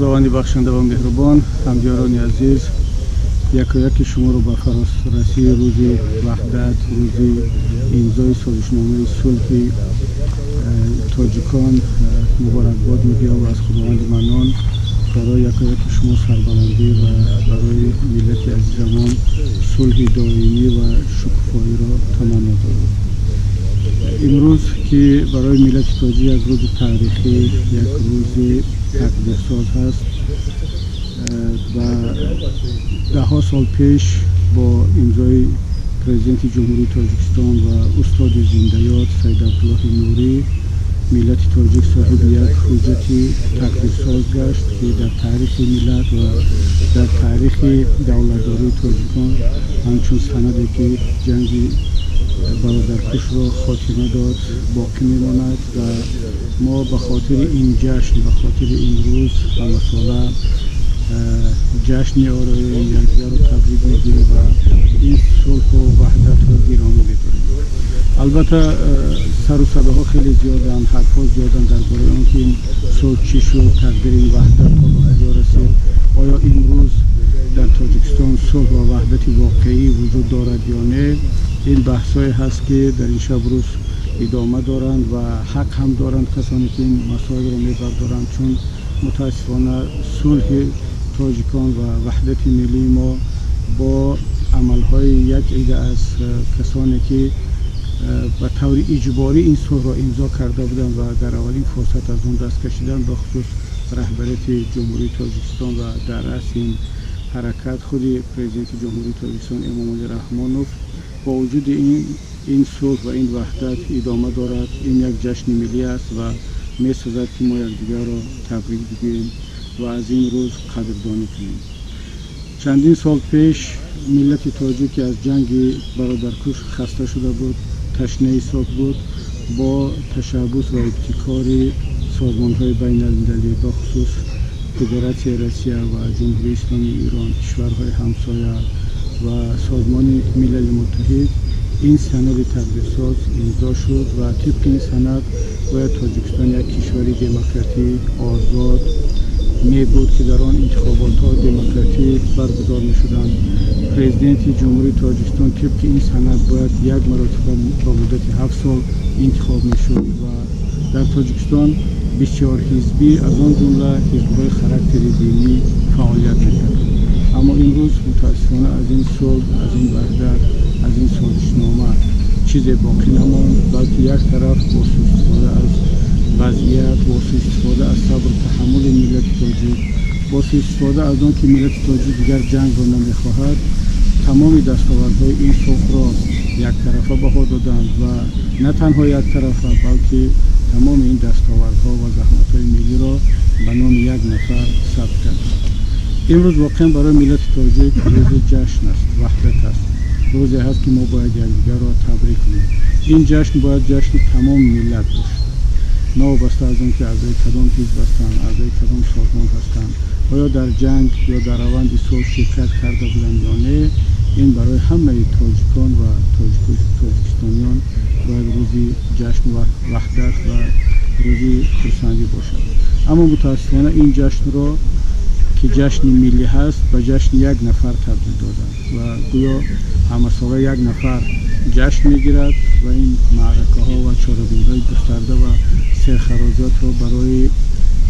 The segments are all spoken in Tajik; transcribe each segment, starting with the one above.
Худованди бахшанда ва меҳрубон, ҳамдиёрони азиз, якояки шуморо ба фарорасии рӯзи ваҳдат, рӯзи имзои созишномаи сулҳи тоҷикон муборакбод мегӯям ва аз Худованди Маннон барои якояки шумо сарбаландӣ ва барои миллати азизамон сулҳи доимӣ ва шукуфоиро таманно дорам. Имрӯз, ки барои миллати тоҷик як рӯзи таърихӣ, як рӯзи тақдирсоз ҳаст ва даҳҳо сол пеш бо имзои Президенти Ҷумҳурии Тоҷикистон ва устоди зиндаёд Саид Абдуллоҳи Нурӣ миллати тоҷик соҳиби як ҳуҷҷати тақдирсоз гашт, ки дар таърихи миллат ва дар таърихи давлатдории тоҷикон ҳамчун санаде, ки ҷанги бародаркушро хотима дод, боқӣ мемонад. Ва мо ба хотири ин ҷашн, ба хотири ин рӯз ҳамасола ҷашн меороем, якдигарро табрик мегӯем ва ин сулҳу ваҳдатро гиромӣ медорем. Албатта, сару садоҳо хеле зиёданд, ҳарфҳо зиёданд дар бораи он ки ин сулҳ чӣ шуд, тақдири ин ваҳдат то ба куҷо расид, оё имрӯз дар Тоҷикистон сулҳ ва ваҳдати воқеӣ вуҷуд дорад ё не. Ин баҳсҳое ҳаст, ки дар ин шаб рӯз идома доранд ва ҳақ ҳам доранд касоне, ки ин масоилро мебардоранд, чун мутаассифона сулҳи тоҷикон ва ваҳдати миллии мо бо амалҳои як ида аз касоне, ки ба таври иҷборӣ ин сулҳро имзо карда буданд ва дар аввалин фурсат аз он даст кашиданд, бахусус раҳбарияти Ҷумҳурии Тоҷикистон ва дар раъси ин ҳаракат худи Президенти Ҷумҳурии Тоҷикистон Эмомалӣ Раҳмонов, бо вуҷуди ин, ин сулҳ ва ин ваҳдат идома дорад. Ин як ҷашни миллӣ аст ва месозад, ки мо якдигарро табрик бигӯем ва аз ин рӯз қадрдонӣ кунем. Чандин сол пеш миллати тоҷик, ки аз ҷанги бародаркуш хаста шуда буд, ташнаи сулҳ буд, бо ташаббус ва ибтикори созмонҳои байналмилалӣ, бахусус Федератсияи Россия ва Ҷумҳурии Исломии Ирон, кишварҳои ҳамсоя ва Созмони Милали Муттаҳид ин санади тақдирсоз имзо шуд ва тибқи ин санад бояд Тоҷикистон як кишвари демократӣ, озод мебуд, ки дар он интихоботҳо демократӣ баргузор мешуданд. Президенти Ҷумҳурии Тоҷикистон тибқи ин санад бояд як маротиба ба муддати 7 сол интихоб мешуд ва дар Тоҷикистон бисёрҳизбӣ, аз он ҷумла ҳизбҳои характери динӣ, фаъолият мекарданд. Аммо имрӯз мутаассифона аз ин сулҳ, аз ин ваҳдат, аз ин созишнома чизе боқӣ намонд, балки як тараф бо суистифода аз вазъият, бо суистифода аз сабру таҳаммули миллати тоҷик, бо суистифода аз он ки миллати тоҷик дигар ҷангро намехоҳад, тамоми дастовардҳои ин сулҳро яктарафа баҳо доданд ва на танҳо яктарафа, балки тамоми ин дастовардҳо ва заҳматҳои миллиро ба номи як нафар сабт карданд. Имрӯз воқеан барои миллати тоҷик рӯзи ҷашн аст, ваҳдат аст, рӯзе ҳаст, ки мо бояд якдигарро табрик кунем. Ин ҷашн бояд ҷашни тамоми миллат бошад, новобаста аз он ки аъзои кадом ҳизб ҳастанд, аъзои кадом созмон ҳастанд, оё дар ҷанг ё дар раванди сулҳ ширкат карда буданд ё не. Ин барои ҳамаи тоҷикон ва тоҷикистониён бояд рӯзи ҷашну ваҳдат ва рӯзи хурсандӣ бошад. Аммо мутаассифона ин ҷашнро, ки ҷашни миллӣ ҳаст, ба ҷашни як нафар табдил доданд ва гӯё ҳамасола як нафар ҷашн мегирад ва ин маъракаҳо ва чорабиниҳои густарда ва серхароҷотро барои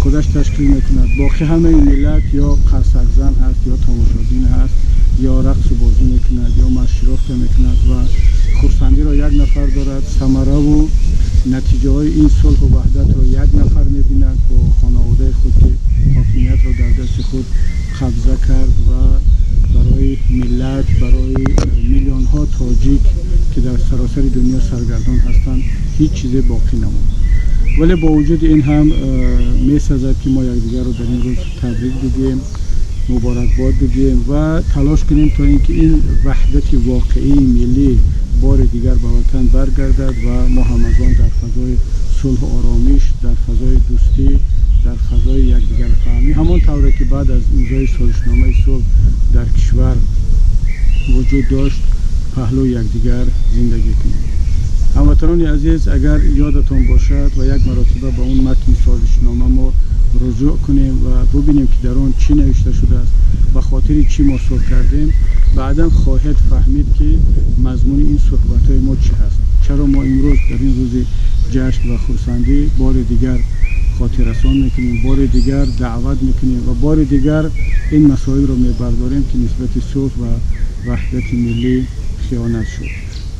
худаш ташкил мекунад. Боқӣ ҳамаи миллат ё қарсакзан ҳаст, ё тамошобин ҳаст, ё рақсу бозӣ мекунад, ё маршировка мекунад ва хурсандиро як нафар дорад, самараву натиҷаҳои ин сулҳу ваҳдатро як нафар мебинад бо хонаводаи худ, ки ҳокимиятро дар дасти худ қабза кард ва барои миллат, барои миллионҳо тоҷик, ки дар саросари дунё саргардон ҳастанд, ҳеҷ чизе боқӣ намонд. Вале бо вуҷуди ин ҳам месазад, ки мо якдигарро дар ин рӯз табрик бигӯем, муборакбод бигӯем ва талош кунем, то ин ки ин ваҳдати воқеии миллӣ бори дигар ба ватан баргардад ва мо ҳамагон дар фазои сулҳу оромиш, дар фазои дӯстӣ, дар фазои якдигарфаҳмӣ, ҳамон тавре ки баъд аз имзои созишномаи сулҳ дар кишвар вуҷуд дошт, паҳлӯи якдигар зиндагӣ кунем. Ҳамватанони азиз, агар ёдатон бошад ва як маротиба ба он матни созишнома мо Руҷӯъ кунем ва бубинем, ки дар он чӣ навишта шудааст, ба хотири чӣ мо сулҳ кардем. Баъдан хоҳед фаҳмид, ки мазмуни ин суҳбатҳои мо чӣ ҳаст, чаро мо имрӯз дар ин рӯзи ҷашн ва хурсандӣ бори дигар хотиррасон мекунем, бори дигар даъват мекунем ва бори дигар ин масоилро мебардорем, ки нисбати сулҳ ва ваҳдати миллӣ хиёнат шуд.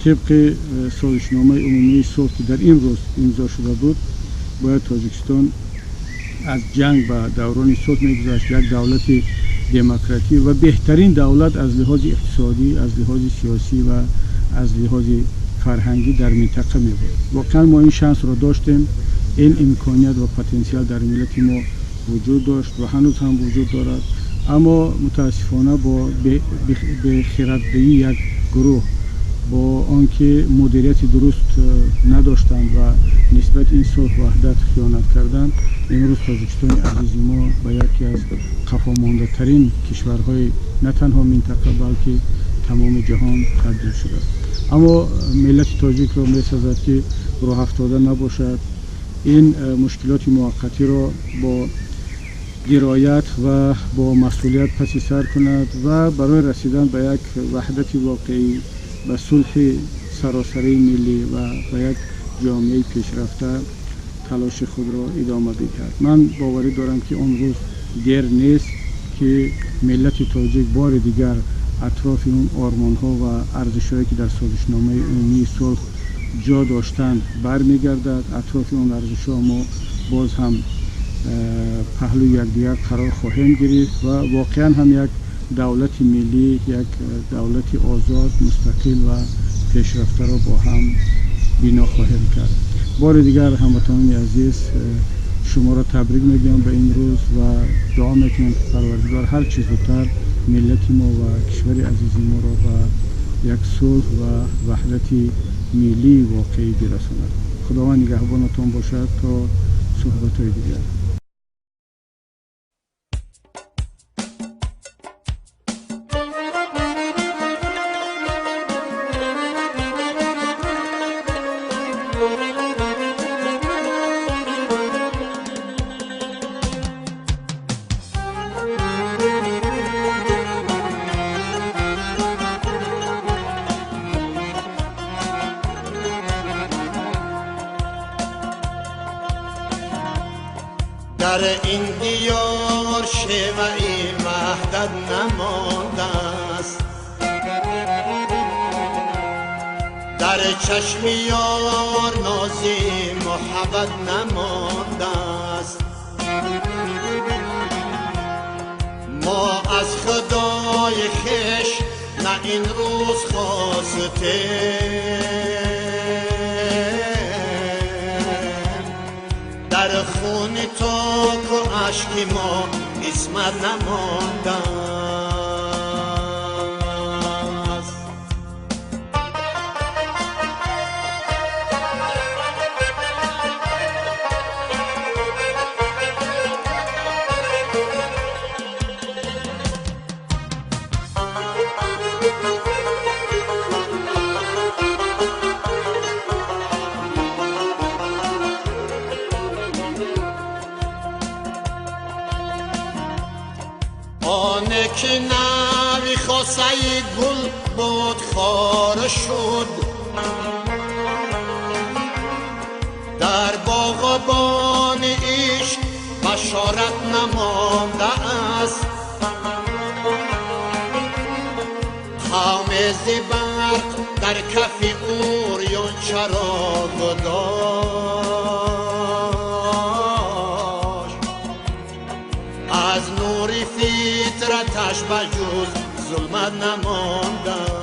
Тибқи созишномаи умумии сулҳ, ки дар ин рӯз имзо шуда буд, бояд Тоҷикистон аз ҷанг ба даврони сулҳ мегузашт, як давлати демократӣ ва беҳтарин давлат аз лиҳози иқтисодӣ, аз лиҳози сиёсӣ ва аз лиҳози фарҳангӣ дар минтақа мебуд. Воқеан мо ин шансро доштем, ин имконият ва потенсиал дар миллати мо вуҷуд дошт ва ҳанӯз ҳам вуҷуд дорад. Аммо мутаассифона бо бехираддиҳии як гурӯҳ, бо он ки мудирияти дуруст надоштанд ва нисбати ин сулҳ ваҳдат хиёнат карданд, имрӯз Тоҷикистони азизи мо ба яке аз қафомондатарин кишварҳои на танҳо минтақа, балки тамоми ҷаҳон табдил шудааст. Аммо миллати тоҷикро месазад, ки роҳафтода набошад, ин мушкилоти муваққатиро бо дироят ва бо масъулият паси сар кунад ва барои расидан ба як ваҳдати воқеӣ, ба сулҳи саросарии миллӣ ва ба як ҷомеаи пешрафта талоши худро идома бидиҳад. Ман боварӣ дорам, ки он рӯз дер нест, ки миллати тоҷик бори дигар атрофи он ормонҳо ва арзишҳое, ки дар созишномаи умумии сулҳ ҷо доштанд, бармегардад. Атрофи он арзишҳо мо боз ҳам паҳлӯи якдигар қарор хоҳем гирифт ва воқеан ҳам як давлати миллӣ, як давлати озод, мустақил ва пешрафтаро бо ҳам бино хоҳем кард. Бори дигар, ҳамватанони азиз, шуморо табрик мегӯям ба ин рӯз ва дуо мекунам, ки Парвардигор ҳар чӣ зудтар миллати мо ва кишвари азизи моро ба як сулҳ ва ваҳдати миллии воқеӣ бирасонад. Худованд нигаҳбонатон бошад то суҳбатҳои дигар. Дар ин диёр шеваи ваҳдат намондааст, дар чашми ёр нози муҳаббат намондааст. Мо аз худои хеш на ин рӯз хостем, дар хуни току ашки мо исмат намондааст. آنه که نوی خاصه گل بود خار شد، در باغبان عشق بشارت نمانده است. قوم ز برق در کف اوریان چراغ داشت، از نور فطرتش به جز ظلمت نمانده است.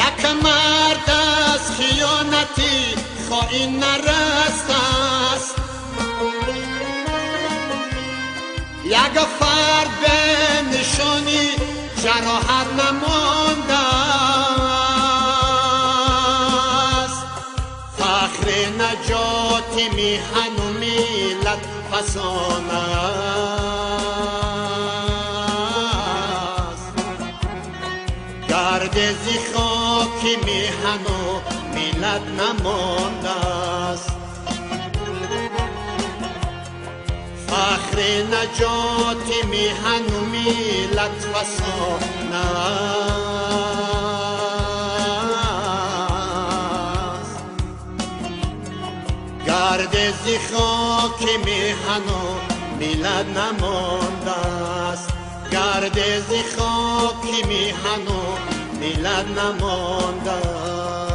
Як мард аз хиёнати хоин нарастааст, як ҷароҳат намондааст. Фахри наҷоти миҳану миллат фасон аст. Гардези хоки миҳану миллат намондааст. Фахри наҷоти миҳану миллат фасон аст. Гардези хоки миҳану миллат намондааст. Гардези хоки миҳану миллат намондааст.